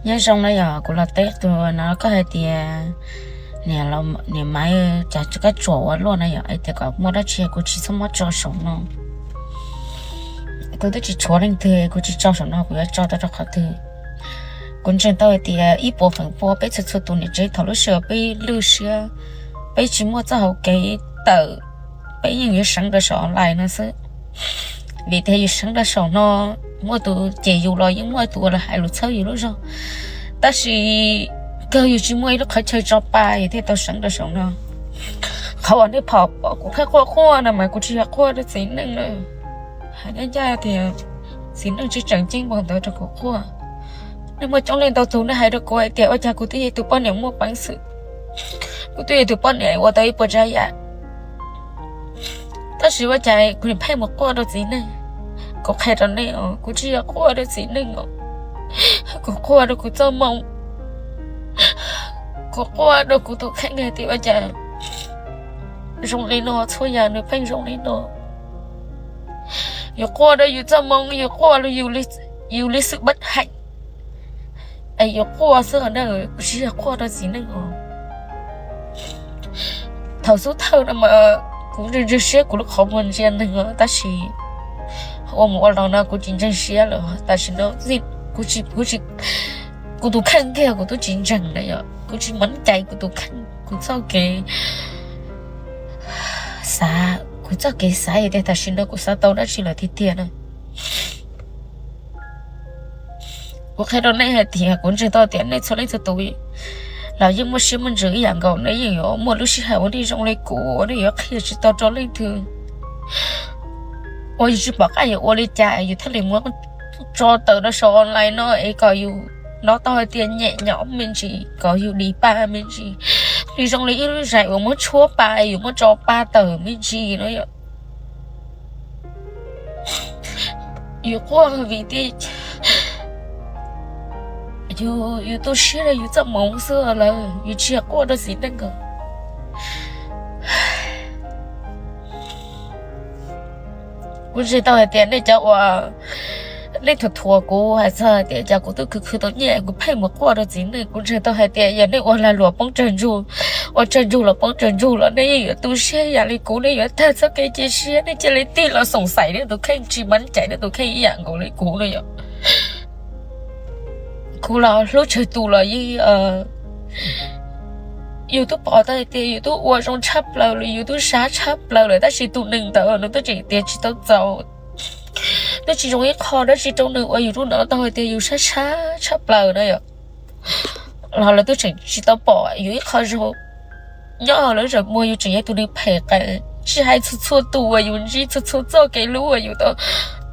Nyob zoo na yog kuv los teb tus no koj hais tias niam Maiv, cas koj tsuas ua luaj na yog hais tias kom muaj dab tsi kuv tsis txhob muab tso saum no. Kuv twb tsis tshuav leej twg, kuv tsis tso saum no kuv yuav tso rau rau qhov twg? Kuv ntseeg tau hais tias ib puas feem pua peb txhua txhua tus niam tsev thaum lub sij hawm peb lwj siab, peb tsis muaj txoj hauv kev tawm, peb yeej yuav seev rau saum online no xwb. Vim tias yus seev rau saum no, muaj tus cem yus los yeej muaj tus uas los hais lus txhawb yus lub zog. Tab sis kawg yus tsis muaj ib lub qhov chaw tso pa yus thiaj tau seev rau saum no. Qhov uas nej pom kuv qhib quaj quaj no mas kuv tsis yog quaj rau txiv neej na. Hais ncaj ncaj tias txiv neej tsis tseem ceeb npaum ntawd rau kuv quaj. Nej muaj coob leej ntau tus nej hais rau kuv hais tias ua cas kuv twb yog tus poj niam muaj peev xwm, kuv twb yog tus poj niam ua tau ib puas tsav yam, tab sis ua cas kuv pheej mus quaj rau txiv neej. Kuv qhia rau nej os, kuv tsis yog quaj rau txiv neej os, kuv quaj rau kuv txoj moo, kuv quaj rau kuv tus kheej hais tias ua cas zoo li no, txhua yam nws pheej zoo li no. Yus quaj rau yus txoj moo, yus quaj rau yus li xwm bab heem, es yus quaj xwb na, kuv tsis yog quaj rau txiv neej os. Thaum xub thawj no mas kuv ntseeg siab kuv lub qhov muag ntsia neeg os, tab sis ua mus ua los no kuv tsis ntseeg siab lawm. Tam sim no kuv tsis, kuv tus kheej kiag kuv twb tsis ntseeg na yom, kuv tsis mov cai kuv tus kheej, kuv txoj kev xav, kuv txoj kev xav tias tam sim no kuv xav tau dab tsi lawm tiag tiag na. Kuv qhia rau nej hais tias kuv ntseeg tau tias nej txhua leej txhua tus los yeej muaj siab muaj ntsws ib yam nkaus, nej yeej yuav muaj lub sij hawm uas nej zoo li kuv, nej yuav qhia tsis tau rau leej twg. Uas yus tsis pom qab yuav ua li cas yus thiaj li muab tso tawm rau saum online no es kom yus hnov tau hais tias nyem nyob me ntsis, kom yus dim pa me ntsis, li zoo li ib lub zais uas muab tshuab pa es yus muab tso pa tawm me ntsis no yom. Yus quaj vim tias yus tu siab rau yus txoj hmoov xwb lawm, yus tsis yog quaj rau txiv neej os. Kuv ntseeg tau hais tias nej cov uas nej thuam thuam kuv hais txog hais tias cas kuv twb khwv khwv tau nyiaj kuv pheej mus quaj rau txiv neej. Kuv ntseeg tau hais tias yog nej ua lag luam poob tsawg ntsug, ua tsawg ntsug los poob tsawg ntsug los nej yeej yuav tu siab yam li kuv, nej yuav tag txoj kev cia siab, nej cia li tig los xoom xaim nej tus kheej, tsis mov cai nej tus kheej ib yam nkaus li kuv no yom. Kuv los hlub tsawg tus los yeej, yus twb pom tau hais tias yus twb ua zoo tshaj plaws lawm, yus twb sab tshaj plaws lawm, tab sis tus neeg ntawd nws twb tseem tias tsis tau txaus, twb tsis zoo ib qho dab tsi rau nws uas yus twb hnov tau hais tias yus sab sab tshaj plaws na yom. Los lawv twb tseem tsis tau pom yus ib qho zoo. Nyob hauv lawv zam muag yus tseem yog tus neeg phem qees, tsis hais txhua txhua tus uas yus ntsib, txhua txhua txoj kev hlub uas yus tau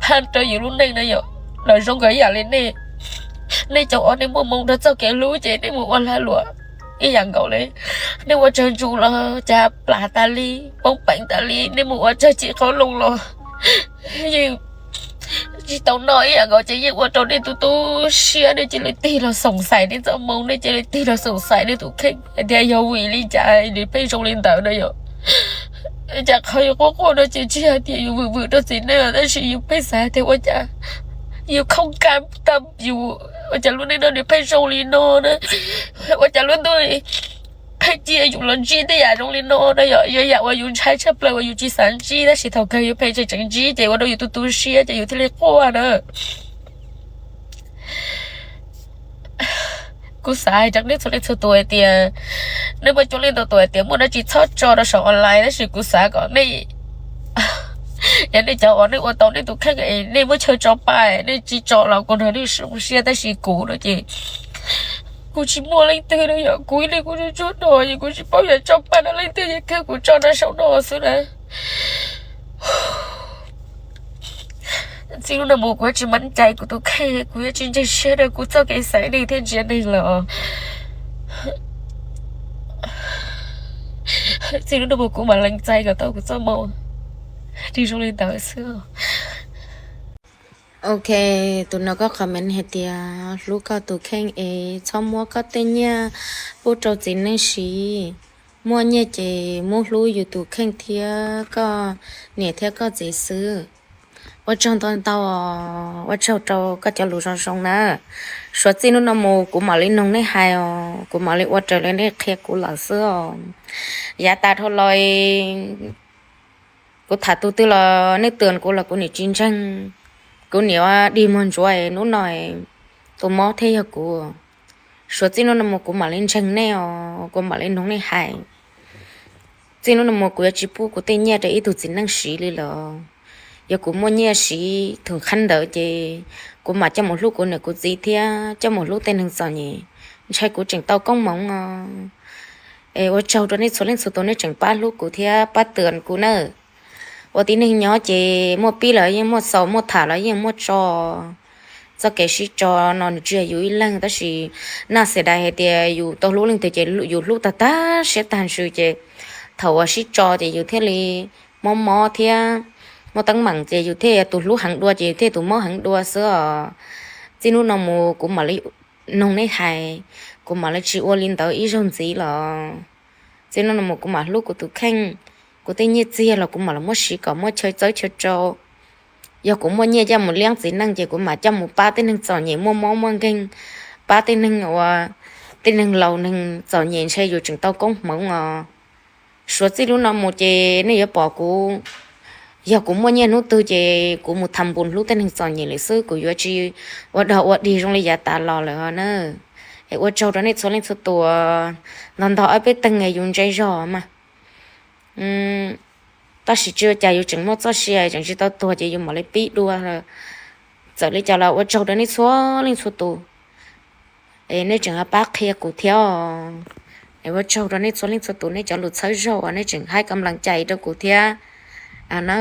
phaj rau yus lub neej na yom. Los zoo nkawd ib yam li nej, nej cov uas nej muaj moo rau txoj kev hlub ces nej mus ua lag luam ib yam nkaus li. Nej ua tsawg ntsug los cas plam tas li, poob peev tas li, nej mus ua tsawg cim qoob loo los yeej tsis tau noj ib yam nkaus, ces yeej ua rau nej tu tu siab, nej cia li tig los xoom xaim nej txoj moo, nej cia li tig los xoom xaim nej tus kheej hais tias yog vim li cas nws pheej zoo li ntawd na yom. Cas qhov yus quaj quaj no ces tsis hais tias yus vwm vwm rau txiv neej, tab sis yus pheej xav tias ua cas yus khooj ka tag yus, ua cas lub neej no nws pheej zoo li no na, ua cas lub ntuj pheej cia yus los ntsib tej yam zoo li no na yom. Yog yam uas yus ntshai tshaj plaws uas yus tsis xav ntsib, tab sis thaum kawg yus pheej tseem tseem ntsib ces ua rau yus tu tu siab ces yus thiaj li quaj na. Kuv xav hais rau nej txhua leej txhua tus hais tias, nej muaj coob leej ntau tus hais tias muaj dab tsi txhob tso rau saum online, tab sis kuv xav kom nej, yog nej cov uas nej ua tau nej tus kheej es nej muab chaw tso pa, nej tsis tso los kuv nrog nej zoo siab, tab sis kuv no ces kuv tsis muaj leej twg na yom. Kuv ib leeg kuv tsuag tsuag no ces kuv tsis paub yuav tso pa rau leej twg, ces kawg kuv tso rau saum no xwb na. Txij hnub no mus kuv yuav tsis mov cai kuv tus kheej, kuv yuav tsis ntseeg siab rau kuv txoj kev xaiv neeg thiab ntsia neeg lawm. Txij hnub no mus kuv mam lees txais kom tau kuv txoj moo. Nws zoo li ntawd xwb. Ok, tus no koj comment hais tias hlub koj tus kheej es txhob muab koj tej nyiaj pub rau txiv neej siv. Muaj nyiaj ces muab hlub yus tus kheej thiab koj niam thiab koj txiv xwb. Ua tsaug ntau ntau, ua tsaug rau koj cov lus zoo zoo na. Suav txij hnub no mus kuv mam li noog nej hais os, kuv mam li ua raws li nej qhia kuv lawm xwb os. Yav tas dhau los kuv tham tus twg los nej twm kuv los kuv niam tsis ntseeg, kuv niam ua dig muag ntsuav. Hnub no tus mob thiab yog kuv. Suav txij hnub no mus kuv mam li ntseeg nej os, kuv mam li noog nej hais. Txij hnub no mus kuv yuav tsis pub kuv tej nyiaj rau ib tug txiv neej siv li lawm. Yog kuv muaj nyiaj siv thwm qhab ntawd ces kuv mam coj mus hlub kuv niam kuv txiv thiab coj mus hlub tej neeg txom nyem, ntshai kuv tseem tau koob hmoov os. Es ua tsaug rau nej txhua leej txhua tus nej tseem pab hlub kuv thiab pab twm kuv nawb. Ua tib neeg nyob ces muaj pib los yeej muaj xaus, muaj tham los yeej muaj tso. Txoj kev sib tso no nws tsis yog yus ib leeg, tab sis naj xias dais hais tias yus tau hlub leej twg ces yus hlub tag tag siab tag ntsws ces thaum uas sib tso ces yus thiaj li mob mob thiab muaj teeb meem ces yus thiaj tus hlub heev dua ces yus thiaj tus mob heev dua xwb os. Txij hnub no mus kuv mam li noog nej hais, kuv mam li tsis ua li ntawd ib zaug ntxiv los. Txij hnub no mus kuv mam hlub kuv tus kheej, kuv tej nyiaj txiag los kuv mam los muab siv kom muaj chaw txawb chaw rau. Yog kuv muaj nyiaj coj mus liab txiv neej ces kuv mam coj mus pab tej neeg txom nyem muaj mob muaj nkeeg, pab tej neeg uas, tej neeg laus neeg txom nyem ntshai yus tseem tau koob hmoov os. Suav txij hnub no mus ces nej yuav pom kuv, yog kuv muaj nyiaj hnub twg ces kuv mus tham npus hlub tej neeg txom nyem lawm xwb, kuv yuav tsis ua dog ua dig zoo li yav tas los lawm na. Es ua tsaug rau nej txhua leej txhua tus, ntog ntog ob peb teeg yus ntse zog mas. Tab sis tsis ua cas, yus tseem muaj txoj sia tseem tsis tau tuag ces yus mam li pib dua. Txawm li cas los ua tsaug rau nej txhua leej txhua tus, es nej tseem pab qhia kuv thiab. Es ua tsaug rau nej txhua leej txhua tus nej cov lus txhawb zog uas nej tseem haib kam lees cai rau kuv thiab na.